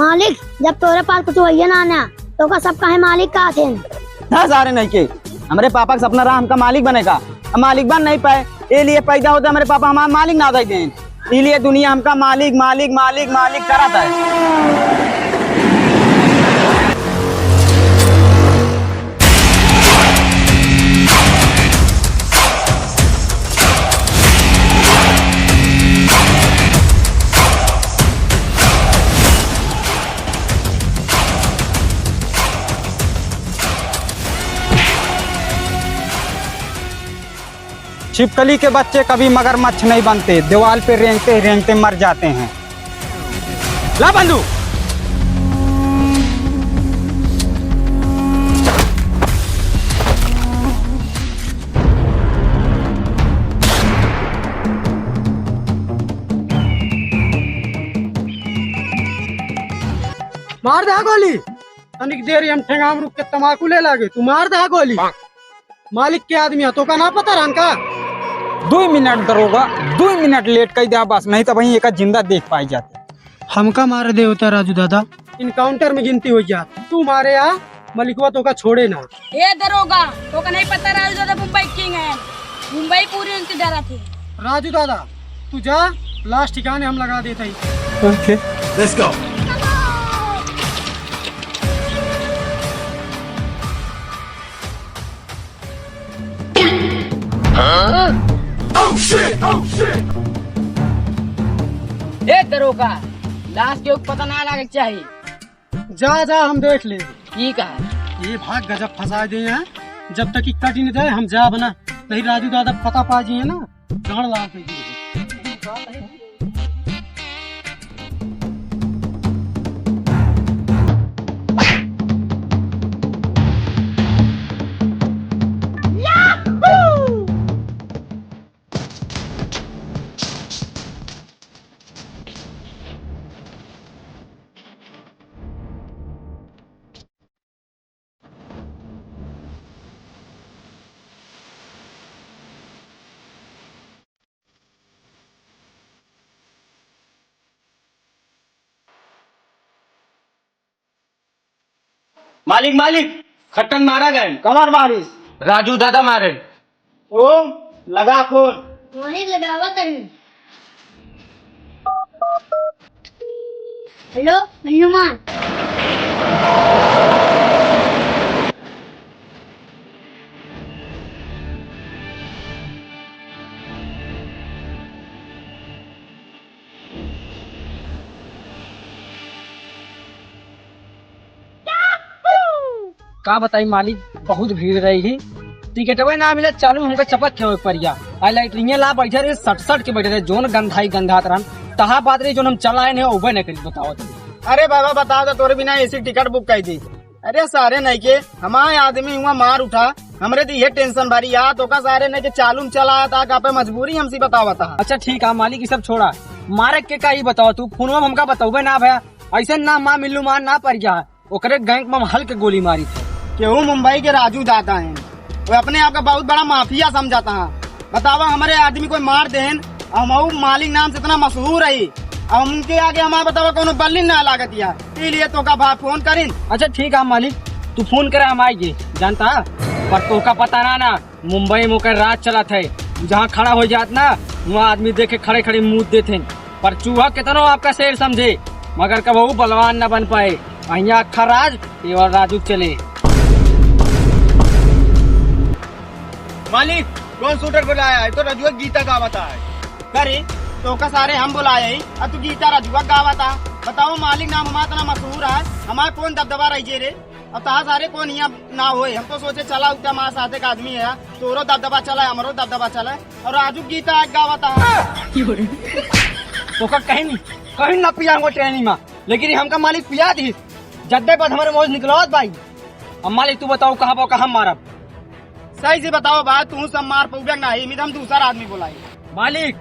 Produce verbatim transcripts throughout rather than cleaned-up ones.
मालिक, जब तोरे पास कुछ होइए ना ना, तो का सब काहे मालिक का थे? ना सारे नहीं के, हमरे पापा का सपना रहा हमका मालिक बने का, हम मालिक बन नहीं पाए, ये लिए पैदा होते हमरे पापा हमार मालिक ना दे दें, ये लिए दुनिया हमका मालिक, मालिक, मालिक, मालिक करत है। छिपकली के बच्चे कभी मगरमच्छ नहीं बनते, दीवार पे रेंगते रेंगते मर जाते हैं। ला बंदूक। मार दे गोली। तनिक देर हम ठेंगा में रुक के तमाकू ले लागे, तू मार दे गोली। मालिक के आदमी है, तो का ना पता रहन का? दुई मिनट दरोगा, दुई मिनट लेट कइ द्या बस, नहीं तो वहीं एका जिंदा देख पाई जाते। हमका मारे दे होता राजू दादा, encounter में गिनती होइ जात। तू मारे आ, मलिकवा तो का छोड़े ना। ए दरोगा, तो का नहीं पता राजू दादा मुंबई king है, मुंबई पूरी उनके डरा थे। राजू दादा, तू जा, लाश ठिकाने हम लगा देते ही। OK। Let's go। Oh shit! Oh shit! ए दरोगा, लाश के पता ना लागे के चाही। जा, जा, हम देख ले। ठीक है। ये भाग गजब फंसा दे हैं। जब तक कि कट ही नहीं जाए, हम जा बना। नहीं राजू दादा पता पा जी है ना, गाड़ लाल कर दी। मालिक, मालिक, खट्टन मारा गए। कमर मारिस? राजू दादा मारे। ओ, लगा फोन। वही लगावा तनी। हेलो, हनुमान। का बताई मालिक, बहुत भीड़ रही ही, टिकटवे ना मिले, चालू हमका चपक के होए परिया। आ लैट्रिने ला बैठे रहे, सट सट के बैठे रहे, जोन गंधाई गंधात रहन, तहा बात रही, जोन हम चला आए नहीं, उबे नहीं करी, बताओ तुम। अरे बाबा, बताओ तो तोरे बिना AC टिकट बुक करी थी। अरे सारे नहीं के, हमारे आदमी हुआ मार उठा, हमरे तो ये टेंशन भरी यार, तो का सारे नहीं के चालू में चला आया था, का पे मजबूरी हमसे बतावा था। अच्छा ठीक है मालिक, ये सब छोड़ा, मारे के का ही बताओ तू, फोन में हमका बताओ ना भैया, ऐसे ना माँ मिल्लू मार ना पड़ गया, ओकरे गैंग में हम हल्के गोली मारी थे। केहू मुंबई के राजू दादा हैं, वो अपने आप का बहुत बड़ा माफिया समझाता है। बतावा, हमरे आदमी कोई मार देन, हम ऊ मालिक नाम से इतना मशहूर है, अब उनके आगे हमारे बतावा कोनो बल्ली ना लागत या, इसीलिए तो का भाई फोन करिन। अच्छा ठीक है मालिक, तू फोन करे हम आइए, जानता है, पर तो का पता ना ना, मुंबई में ओकर राज चलत है, जहाँ खड़ा हो जात ना, वहाँ आदमी देख के खड़े खड़े मूत देत हैं। पर चूहा कितनो आपका शेर समझे, मगर कबहू बलवान न बन पाए। अहिया अखा राज केवल राजू चले। मालिक, कौन शूटर बुलाया है? तो रजुआ गीता गावत है। करे, तो का सारे हम बुलाए ही, अब तू गीता रजुआ गावत है। बताओ मालिक, नाम हमारा इतना मशहूर है, हमारा कौन दबदबा रही जे रे? अब तहा सारे कौन हियाँ ना होए, हम तो सोचे चला उतना हमारे साथे का आदमी है, तोरो दबदबा चला, हमरो दबदबा चला। और राजू गीता आज गावत है। तो का कहीं नहीं, कहीं ना पिया हमको ट्रेनिंग में, लेकिन हमका मालिक पिया दी। जद्दे बाद हमारे मौज निकलवात भाई। अब मालिक तू बताओ कहाँ बा, कहाँ मारब? सही से बताओ बा, तू सब मार पउबे ना, इमित हम दूसरा आदमी बुलाई। मालिक,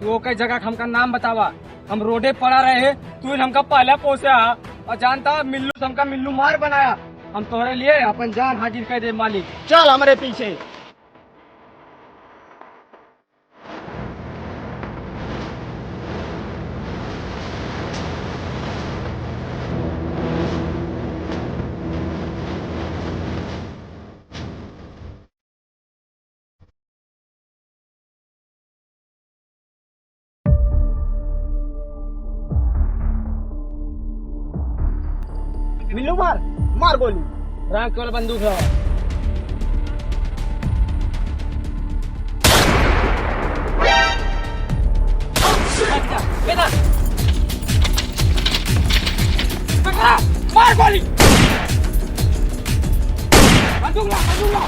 तू ओकर जगह हमका नाम बतावा, हम रोडे पड़ा रहे, तू हमका पहले पोसे हा, और जानता मिल्लू से हमका मिल्लू मार बनाया, हम तोहरे लिए अपन जान हाजिर कर दे मालिक। चल हमरे पीछे। मिल्लू मार, मार गोली। राम केवल बंदूक है। पकड़ा, मार गोली। बंदूक ला, बंदूक ला।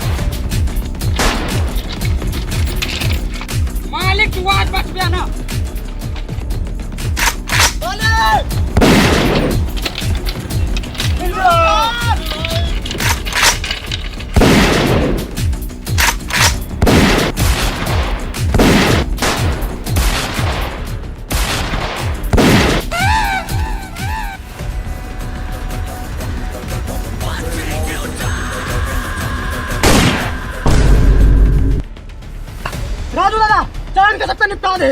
मालिक, तू आज बच गया ना। राजू दादा, चांद के सबसे निपटा दे।